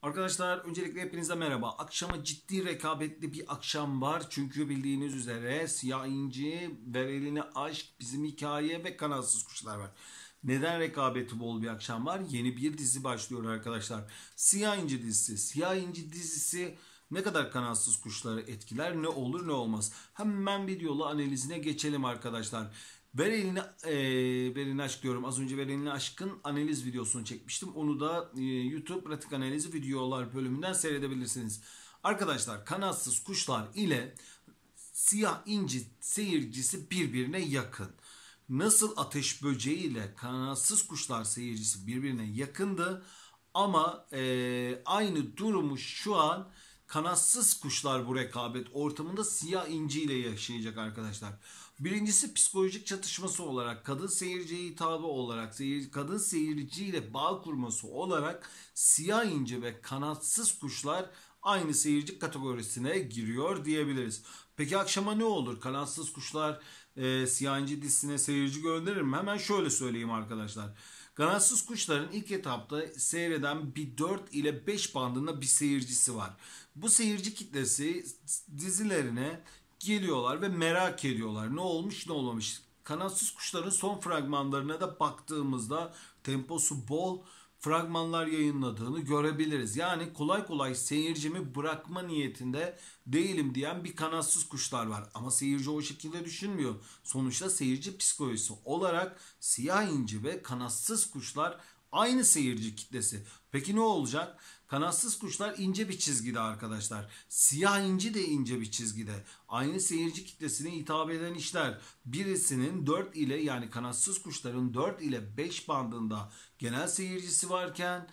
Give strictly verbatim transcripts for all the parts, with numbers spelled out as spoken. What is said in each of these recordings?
Arkadaşlar, öncelikle hepinize merhaba. Akşama ciddi rekabetli bir akşam var. Çünkü bildiğiniz üzere Siyah İnci, Ver Elini Aşk, Bizim Hikaye ve Kanatsız Kuşlar var. Neden rekabeti bol bir akşam var? Yeni bir dizi başlıyor arkadaşlar. Siyah İnci dizisi. Siyah İnci dizisi ne kadar Kanatsız Kuşları etkiler, ne olur ne olmaz. Hemen videolu analizine geçelim arkadaşlar. Ver Elini, e, Ver Elini Aşk diyorum. Az önce Ver Elini Aşk'ın analiz videosunu çekmiştim. Onu da, e, YouTube pratik analizi videolar bölümünden seyredebilirsiniz. Arkadaşlar, Kanatsız Kuşlar ile Siyah İnci seyircisi birbirine yakın. Nasıl Ateş Böceği ile Kanatsız Kuşlar seyircisi birbirine yakındı. Ama, e, aynı durumu şu an Kanatsız Kuşlar bu rekabet ortamında Siyah İnci ile yaşayacak arkadaşlar. Birincisi psikolojik çatışması olarak, kadın seyirciye hitabı olarak, seyir-, kadın seyirciyle bağ kurması olarak Siyah İnci ve Kanatsız Kuşlar aynı seyirci kategorisine giriyor diyebiliriz. Peki akşama ne olur? Kanatsız Kuşlar, e, Siyah İnci dizisine seyirci gönderir mi? Hemen şöyle söyleyeyim arkadaşlar. Kanatsız Kuşlar'ın ilk etapta seyreden bir dört ile beş bandında bir seyircisi var. Bu seyirci kitlesi dizilerine geliyorlar ve merak ediyorlar. Ne olmuş, ne olmamış? Kanatsız Kuşlar'ın son fragmanlarına da baktığımızda temposu bol fragmanlar yayınladığını görebiliriz. Yani kolay kolay seyircimi bırakma niyetinde değilim diyen bir Kanatsız Kuşlar var. Ama seyirci o şekilde düşünmüyor. Sonuçta seyirci psikolojisi olarak Siyah İnci ve Kanatsız Kuşlar aynı seyirci kitlesi. Peki ne olacak? Kanatsız Kuşlar ince bir çizgide arkadaşlar. Siyah İnci de ince bir çizgide. Aynı seyirci kitlesine hitap eden işler. Birisinin dört ile, yani Kanatsız Kuşların dört ile beş bandında genel seyircisi varken,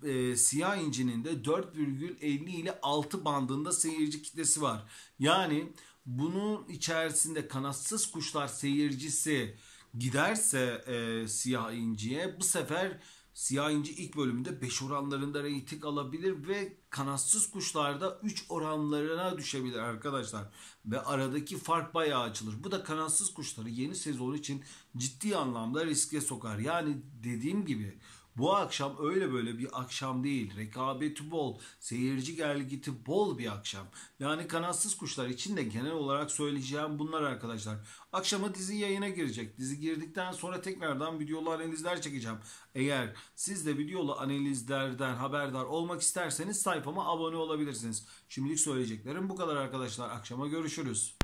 e, Siyah İnci'nin de dört virgül elli ile altı bandında seyirci kitlesi var. Yani bunun içerisinde Kanatsız Kuşlar seyircisi giderse, e, Siyah İnci'ye, bu sefer Siyah İnci ilk bölümde beş oranlarında reyting alabilir ve Kanatsız Kuşlar da üç oranlarına düşebilir arkadaşlar. Ve aradaki fark bayağı açılır. Bu da Kanatsız Kuşları yeni sezon için ciddi anlamda riske sokar. Yani dediğim gibi, bu akşam öyle böyle bir akşam değil. Rekabeti bol, seyirci gelgiti bol bir akşam. Yani Kanatsız Kuşlar için de genel olarak söyleyeceğim bunlar arkadaşlar. Akşama dizi yayına girecek. Dizi girdikten sonra tekrardan videolu analizler çekeceğim. Eğer siz de videolu analizlerden haberdar olmak isterseniz sayfama abone olabilirsiniz. Şimdilik söyleyeceklerim bu kadar arkadaşlar. Akşama görüşürüz.